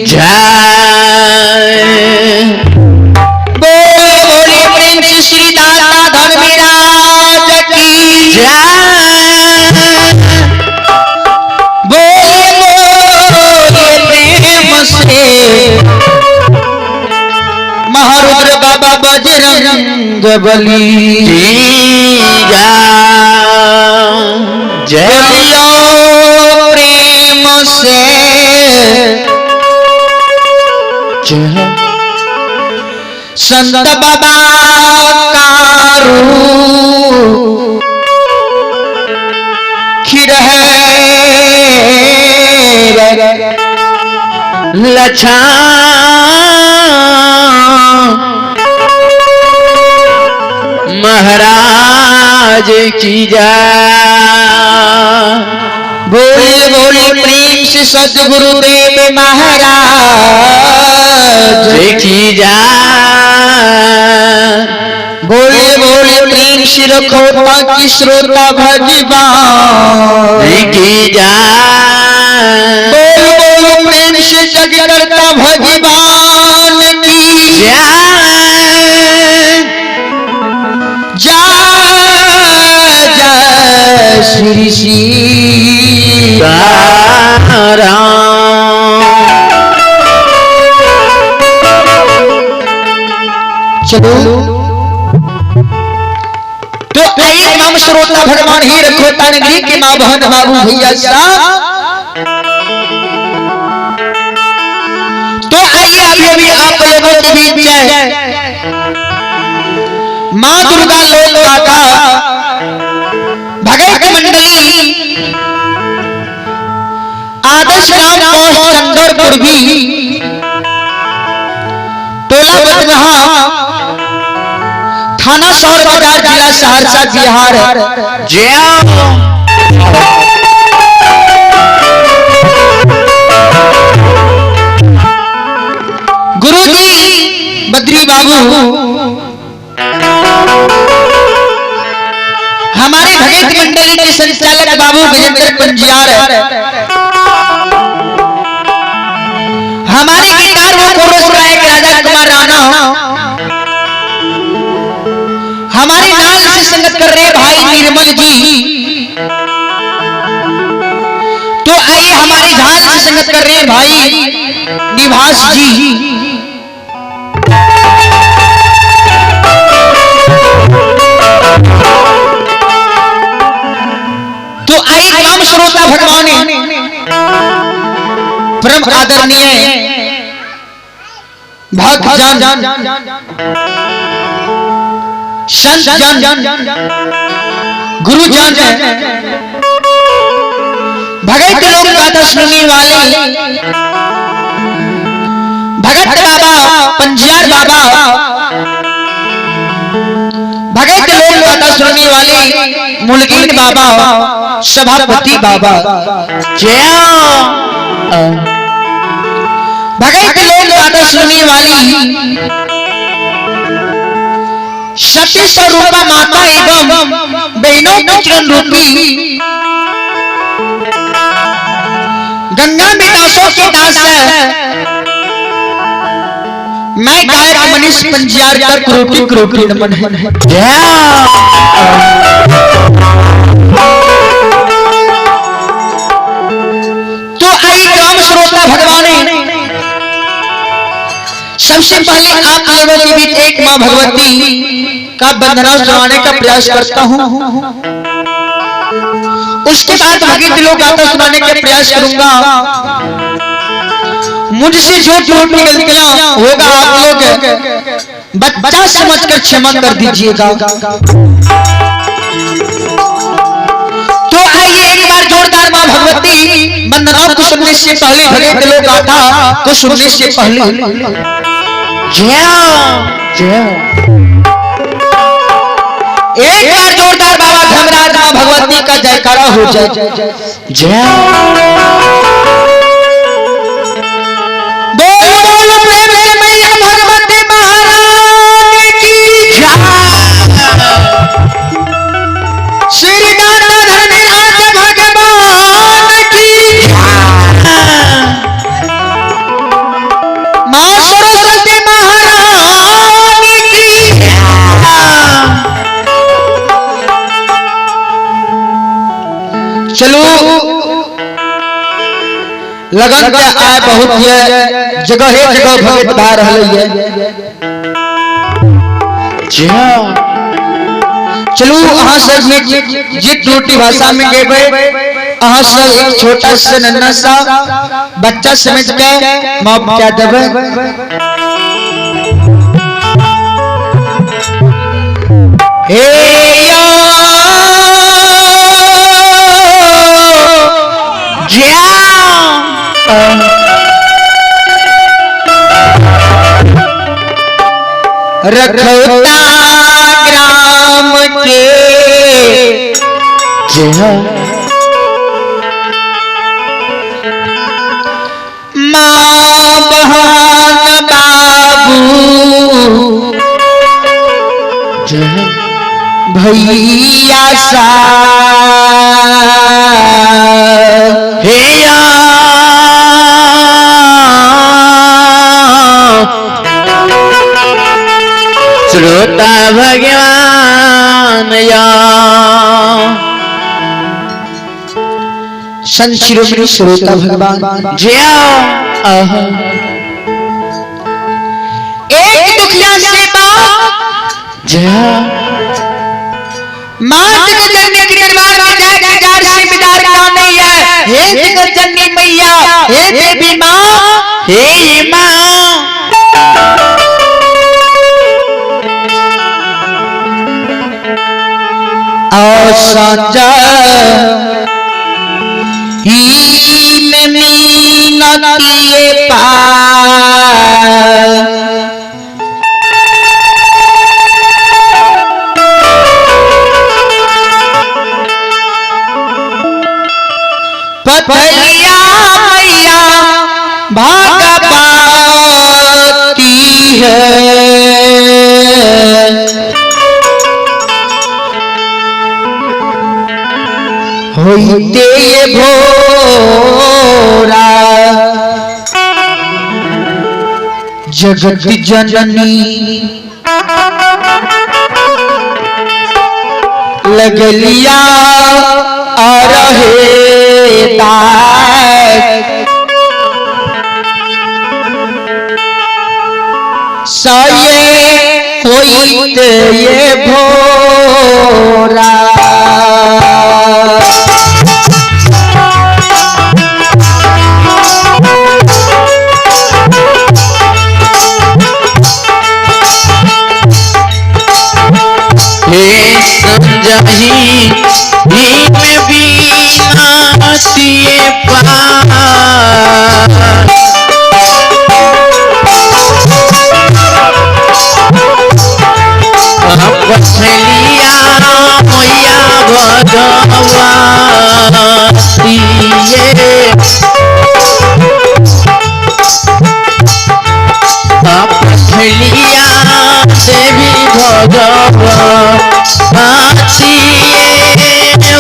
जय। बोल बोले प्रेम से श्री दाता धर्मराज की जय। बोल बोले प्रेम से महारुद्र बाबा बजरंग बली की जय। जय। बोलियो प्रेम से जय। संत बाबा कारू खिर है लछा महाराज की जय। बोल बोल प्रेम से सतगुरुदेव महाराज की जय। बोल बोल प्रेम से रखोता की श्रोता भगवान की जय। बोल बोल प्रेम से जग करता भगवान की जय। जय जय श्री सीता राम। चलो तो आइए तमाम श्रोता भगवान ही रखोता नगरी के माँ बहन बाबू भैया साहब। तो आइए अभी अभी आप लोगों के बीच माँ दुर्गा लोक गाथा भगत मंडली आदर्श ग्राम पोस्ट चंदर पूर्वी टोला बदनहा थाना सौर बाजार जिला सहरसा बिहार। जय। गुरुजी बद्री बाबू हमारे भगत मंडली के संचालक बाबू गजेंद्र पंजियार, हमारे गिटार व कोरस गायक राजा कुमार राणा, हमारे नाल से संगत कर रहे भाई निर्मल जी। तो आइए हमारे झाल से संगत कर रहे भाई निवास जी। तो आइए तमाम श्रोता भगवान परम आदरणीय भक्त जन संत जन गुरुजन भगत लोग गाथा सुनने वाले भगत बाबा पंजियार बाबा भगत लोग गाथा सुनने वाले मुलगिन बाबा सभापति बाबा जय। भगत लोग गाथा सुनने वाली सती स्वरूपा माता एवं बहनों के चरण रूपी गंगा में दासों के दास है मैं गायक मनीष पंजियार का कोटि कोटि नमन है। जय। तो आई ग्राम श्रोता भगवान सबसे पहले आप लोगों के बीच एक मां भगवती का वंदना सुनाने का प्रयास करता हूं, उसके बाद भगत लोग गाथा सुनाने का प्रयास करूंगा। मुझसे जो त्रुटि गलतियां होगा आप लोग बच्चा समझकर क्षमा कर दीजिएगा। तो आइए एक बार जोरदार मां भगवती वंदना को सुनने से पहले भगत लोग गाथा को सुनने से पहले जय। जय। एक बार जोरदार बाबा धर्मराज मां भगवती का जयकारा हो जाए। जय। बोल बोल प्रेम से मैया भगवती महारानी की जय। श्री दाता धर्मराज भगवान की जय। चलू लगन के आय बहुत ये जगह जगह भगत भा रहल ये। चलू अहाँ सब में जे टूटी भाषा में गेबै अहाँ सब एक छोटा सा नन्ना सा बच्चा समझ के माफ क्या देबै। हे या रखौता ग्राम के माँ बहन बाबू भैया सा हे या श्रोता भगवान या संत शिरोमणि श्रोता भगवान जय। एक दुखिया से बात जय माँ जगत जननी के दरबार में जाए हजार से बिदार का नहीं है। हे जगत जननी मैया, हे देवी माँ, हे माँ और संजा ही में मीनती पार पथलिया मैया भागवती है। होते ये भोरा जगत जननी लगलिया रहे दास सये होते ये भोरा। हे संजही भीम बीनाती पार पथलिया मैया भगवती पथलिया देवी भगवती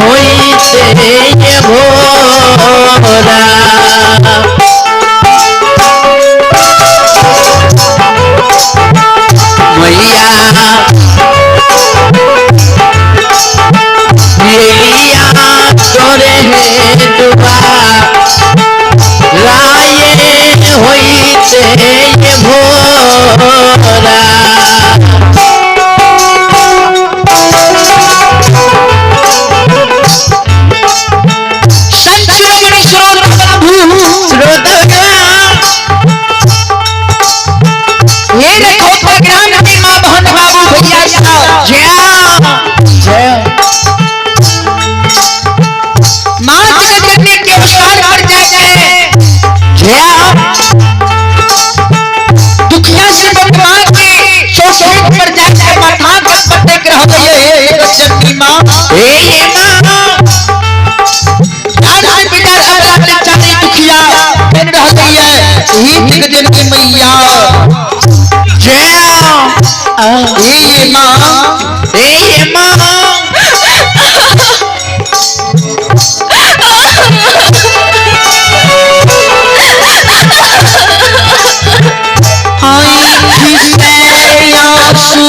होइते भोरा। मैया लिया तोरे हे दुआ राये होइते भोरा। संत शिरोमणि श्रोता प्रभु श्रोता हे रखौता ग्राम के माँ बहन बाबू भैया साहब जय जय माँ जगत जननी के अवतार पर जाते हैं जय दुखिया से भगवान के चौखट पर जाकर माथा के पटेक रह गए। हे जगत जननी माँ, हे माँ आज से बिना अबला के चाहे दुखिया फिर रह गई है। हे जगत जननी मैया जय हे माँ, हे माँ आँखी से आंसू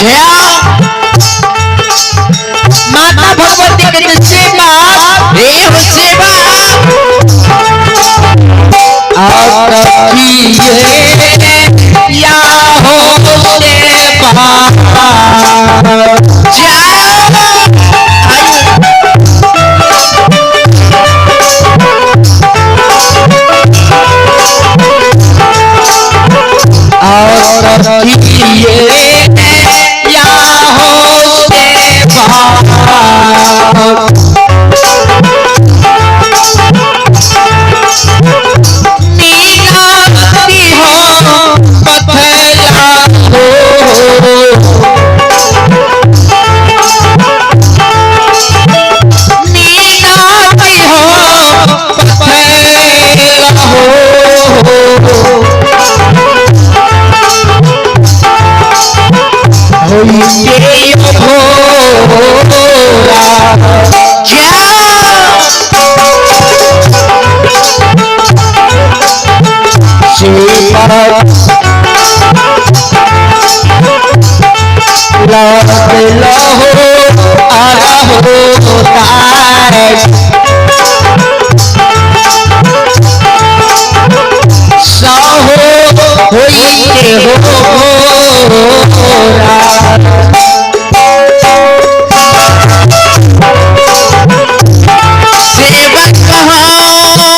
जया माता भगवती के सेवा देव सेवा या हो सेवा या हो सेवा मीनाती हो पथला हो मीनाती हो पथला हो होइए भोरा सेवा लहो आहो तार साहो होइए हो सेवक राये कथी।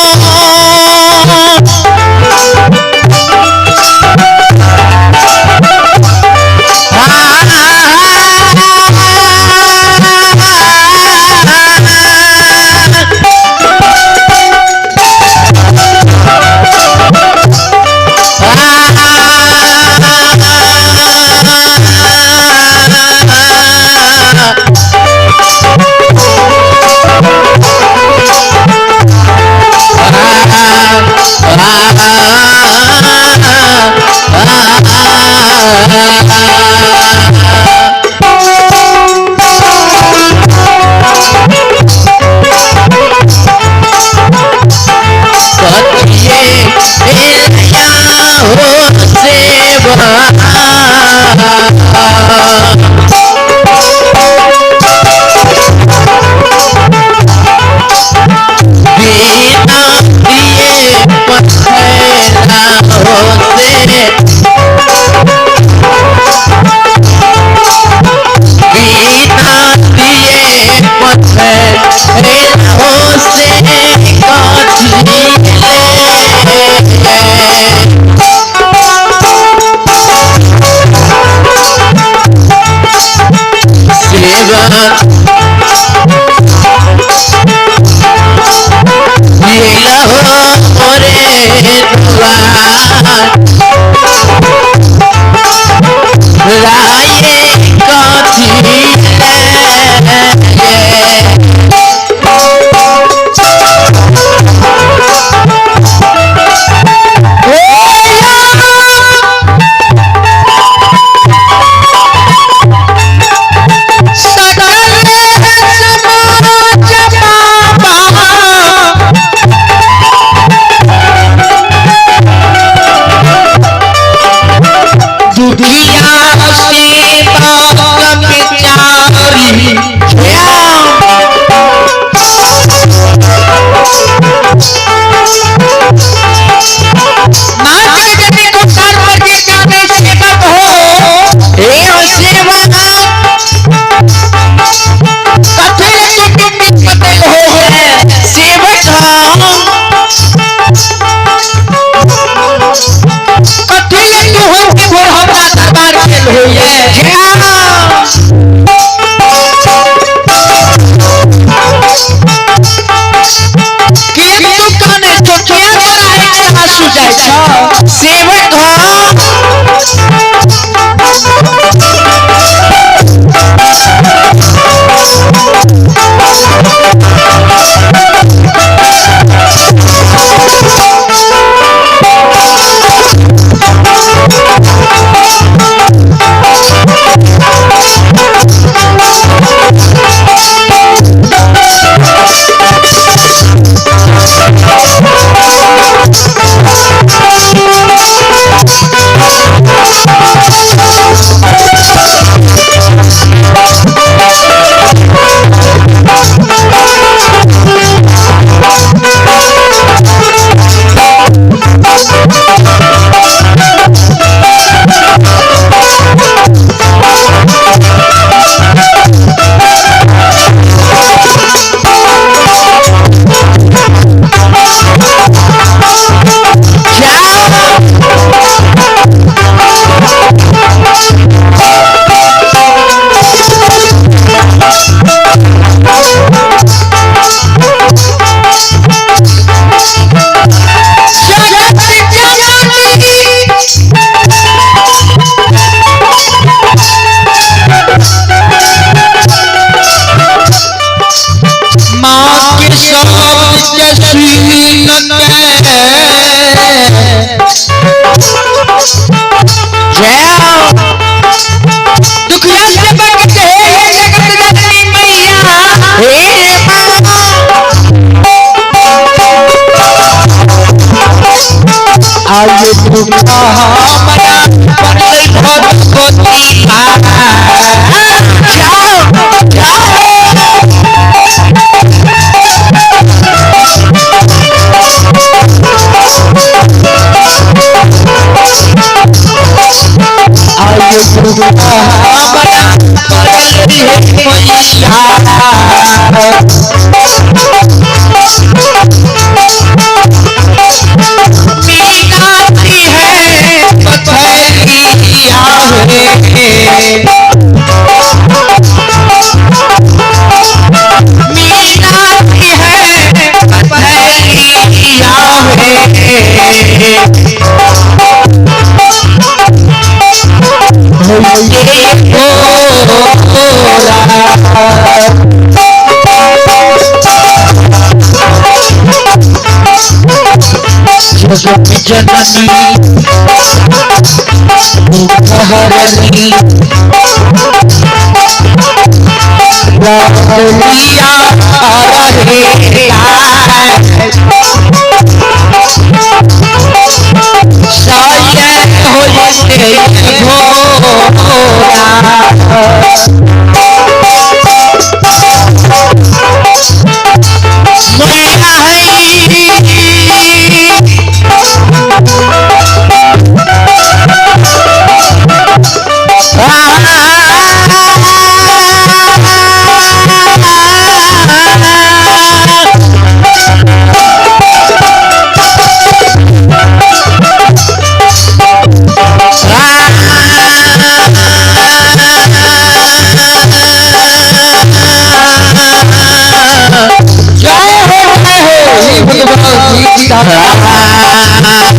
शब्द के सुन के जय दुखिया से बन के जगत जननी मैया हे माँ आज दुखा हमरा पड़लै भगवती जाओ जाओ आज दुखा हमरा पड़लै मैया मीनाती है पथरिया है मीनाती है पथरिया है जगत जननी दुख हरनी लाडलिया रहे साये होते घोरा मैया है जय हो जय हो हे भगवान जी दाता।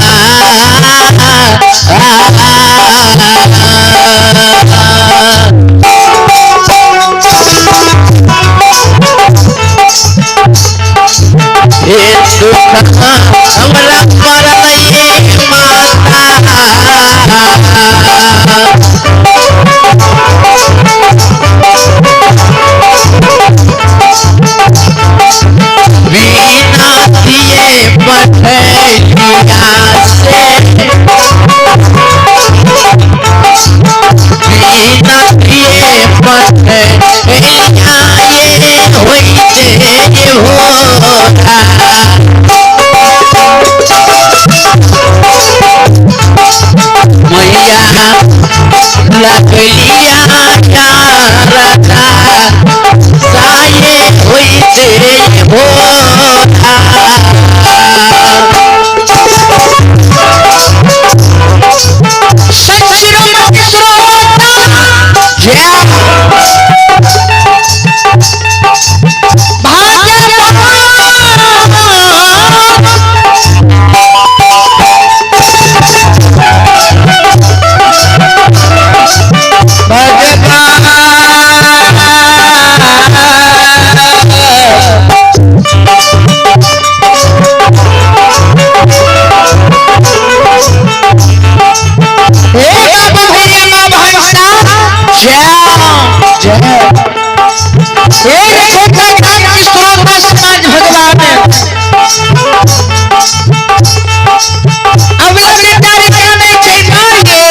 हे दुख हमरा पड़लै माता बिना दिए पठलिया से बिना दिए पठलिया ये होइते भोरा मैया लगलिया रता साये होइते भोरा संशिरोमणि श्रोता जय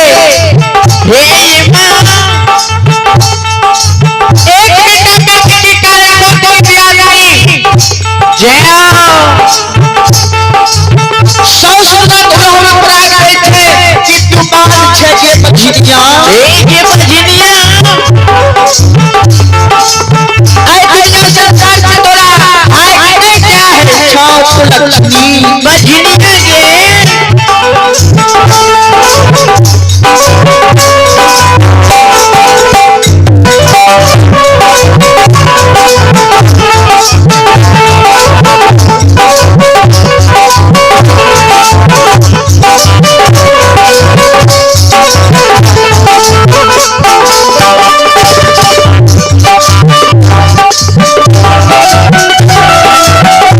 हे माँ एक बेटा बेटी के कारण दो दो आदमी जय सौ सुंदर धरोहर पूरा करे थे कि तू बाल छे के बझिनिया हे गे बजनिया आए दुनिया संसार से तोरा आए नहीं क्या है छौ लक्ष्मी बजनिया गे जय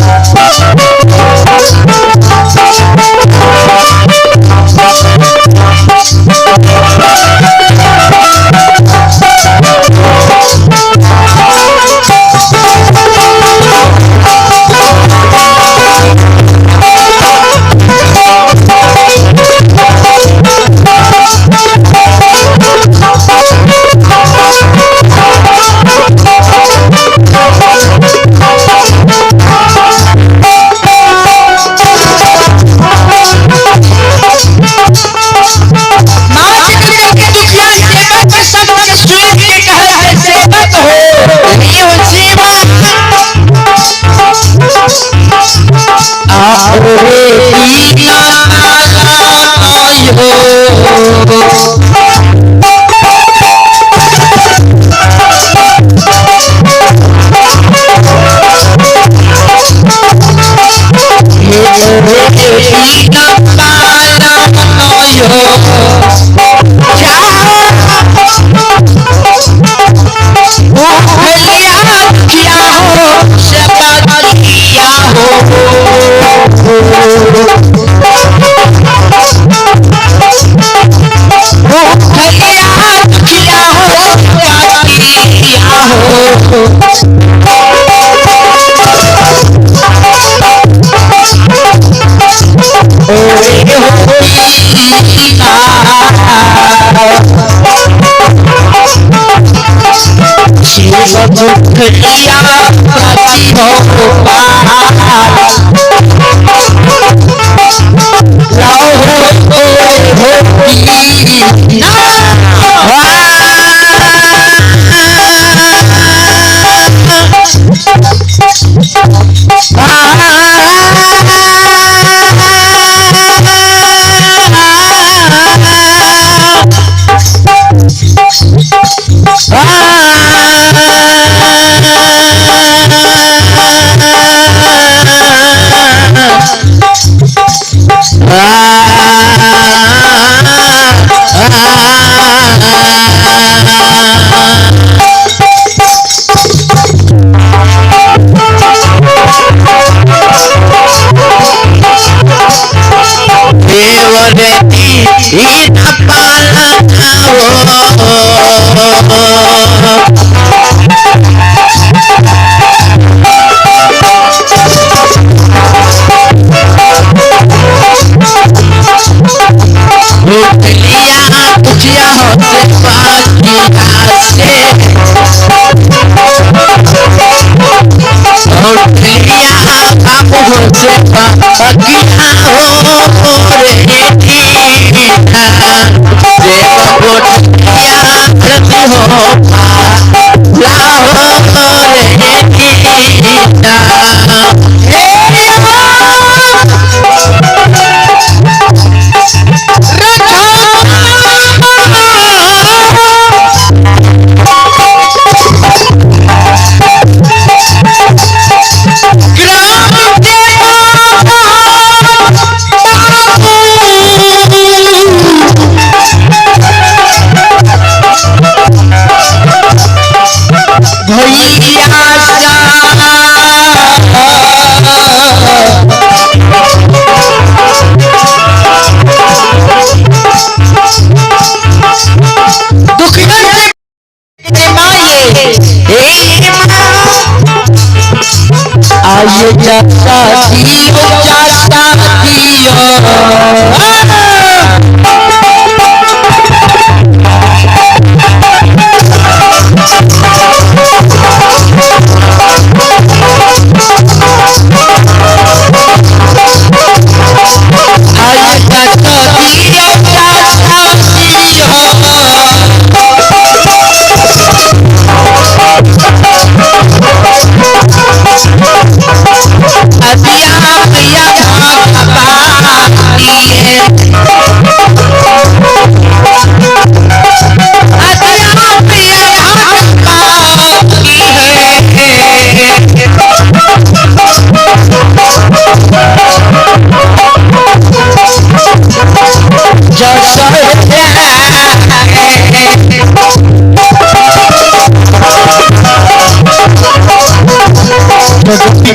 आइए चाचा दियो चाचा दियो। आइए चाचा दियो चाचा दियो।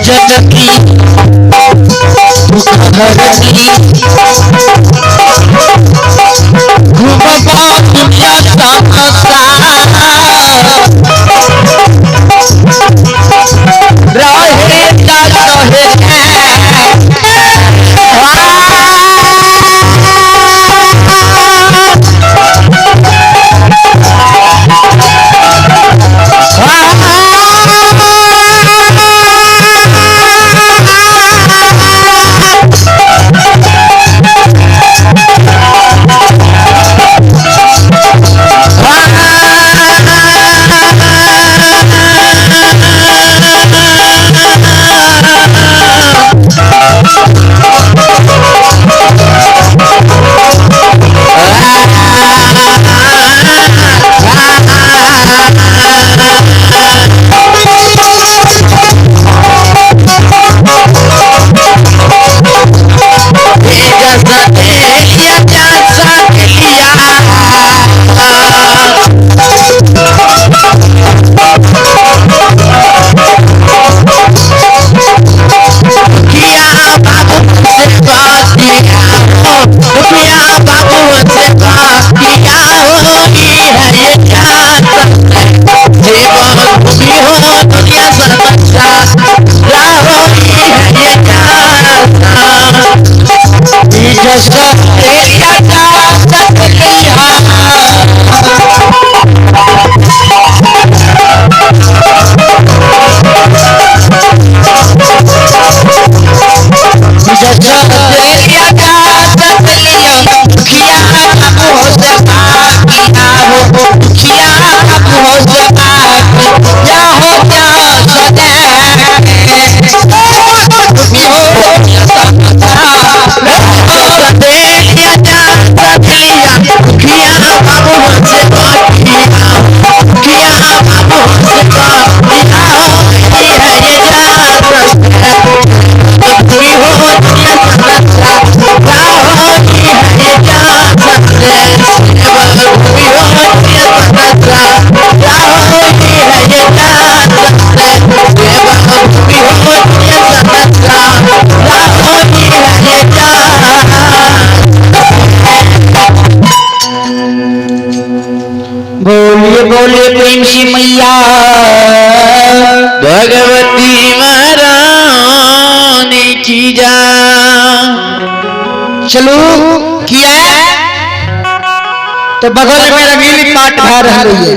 जनकी बोलिए बोलिए प्रेम से मैया भगवती महारानी की जा। चलू किया तो बगल में रंगीली पाठ भा रही है।